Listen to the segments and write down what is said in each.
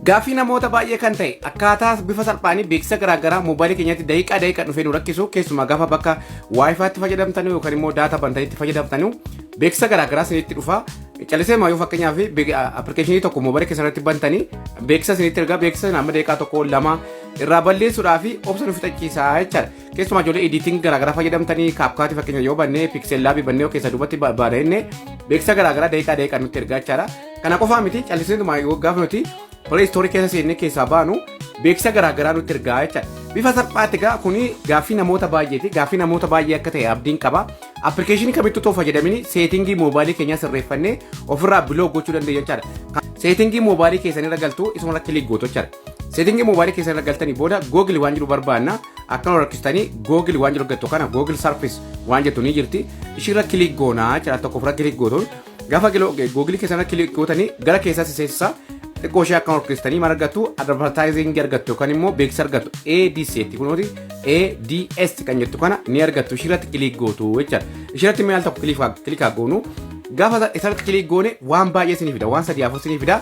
Gaaffii namoota baay'ee kan ta'e, akkaataa bifa salphaanii beeksisa garaagaraa moobaayilii keenyatti daqiiqaa daqiiqaa dhufee nu rakkisu, keessumaa gaafa bakka WiFitti fayyadamtanii yookaan immoo data bantaniitti fayyadamtanii beeksisa garaagaraa isinitti dhufa. Callisee yoo fakkeenyaaf appilikeeshinii tokko moobaayilii keessan irratti bantanii beeksisa isinitti ergaa, beeksisa sana amma daqiiqaa tokko lama irraa balleessuudhaa fi obsa nu fixachiisaa jechaadha. Keessumaa ijoollee editing garaagaraa fayyadamtanii, CapCutii fakkeenya yoo bannee, PixelLabii bannee keessa duubatti baanee, beeksisa garaagaraa daqiiqaa daqiiqaa nutti ergaa jechaadha. Kana qofaa miti, callisee gaafa nuti Play Store keessa seennee keessaa baanu beeksisa garaagaraa nutti ergaa jechaadha. Bifa salphaatti egaa kuni gaaffii namoota baay'eeti. Gaaffii namoota baay'ee akka ta'e abdiin qaba. Appilikeeshinii kamittuu too fayyadamini settingii moobaayilii keenyaa sirreeffannee ofirraa block gochuu dandeenya jechaadha. Settingii moobaayilii keessan irra galtu, isuma irra click gootu jechaadha. Settingii moobaayilii keessan irra galtanii booda Google waan jiru barbaanna. Akkana rakkistanii Google waan jiru argattu kana, Google Service waan jettu ni jirti. Ishirra click goonaa jechaadha. Tokko ofirra click gootuun gaafa Google keessan irra click gootanii gara keessaas seensisa. Xiqqoo ishee akka horkistanii maal argattu? Advertising argattu yookaan immoo beeksisa argattu. ADS jetti kunuuti, ADS kan jettu kana ni argattu. Ishirratti click gootu jechaadha. Ishirratti maal tokko click goonu. Gaafa isarratti click goone waan baay'ee isinii fida, waan sadii afur isinii fida.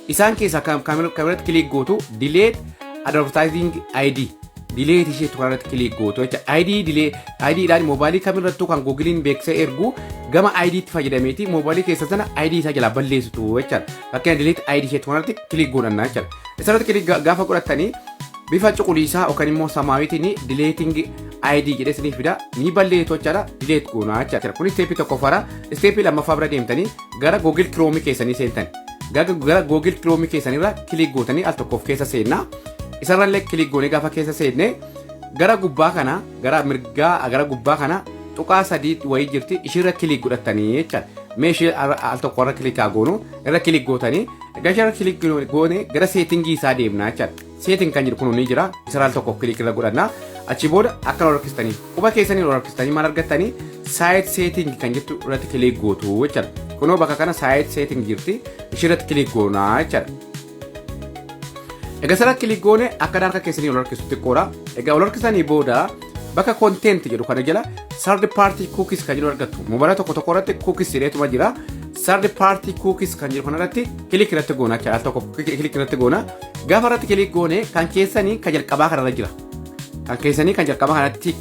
Isaan keessaa kamirratti click gootu? Delete advertising ID, delete isheetu kanarratti click gootu jecha. ID delete ID dhaan moobaayilii kamirrattuu kan Googleiin beeksisa ergu gama ID itti fayyadameeti moobaayilii keessa sana ID isaa jalaa balleessitu jechaadha. Fakkeenya delete ID isheetu kanarratti click godhanna jechaadha. Isarratti click gaafa godhattanii bifa cuquliisaa yookaan immoo samaawitiin deleting ID jedhee isinii fida, ni balleessu jechaadha. Delete goonaa jechaadha. Kun stepii tokkoffaadha. Stepii lammaffaa bira deemtanii gara Google Chrome keessanii seentan. Gara Google Chrome keessanirra click gootanii al tokkoof keessa seennaa. Isarrallee click goonee gaafa keessa seenne gara gubbaa kana, gara mirgaa, gara gubbaa kana tuqaa sadii wayii jirti, ishirra click godhatanii jechaadha. Mee ishee al tokko irra click haa goonu. Irra click gootanii, egaa ishee irra click goone gara settingii isaa deemna jechaadha. Setting kan jedhu kun ni jira. Isarra al tokko click irra godhanna. Achi booda akka ol harkistanii, quba keessanii ol harkistanii maal argattanii? Site setting kan jettu irratti click gootu jechaadha. Kunoo bakka kana site setting jirti, ishee irratti click goonaa jechaadha. Egaa sarara click goone akka harka keessanii ol harkisu xiqqoodha. Egaa ol harkisanii booda bakka content jedhu kana jala third party cookies kan jedhu argattu. Mobaayila tokko tokko irratti cookies jedheetuma jira. Third party cookies kan jedhu kanarratti click irratti goona jechaadha. Al tokko click irratti goona. Gaafa irratti click goone kan keessanii kan jalqabaa kanarra jira. Kan keessanii kan jalqabaa kanatti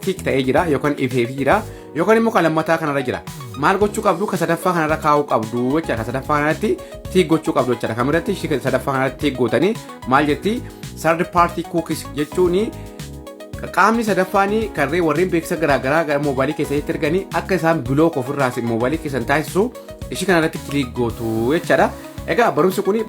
tick ta'ee jira yookaan ifeefii jira yookaan immoo kan lammataa kanarra jira. Maal gochuu qabdu? Kan sadaffaa kanarra kaa'uu qabdu jechaadha. Kan sadaffaa kanarratti tick gochuu qabdu jechaadha. Kamirratti? Sadaffaa kanarratti tick gootanii maal jetti? Third party cookies jechuun qaamni sadaffaan karree warreen beeksisa garaagaraa gara moobaayilii keessatti erganii akka isaan block ofirraa moobaayilii keessan taasisu ishii kanarratti click gootu jechaadha. Egaa barumsi kun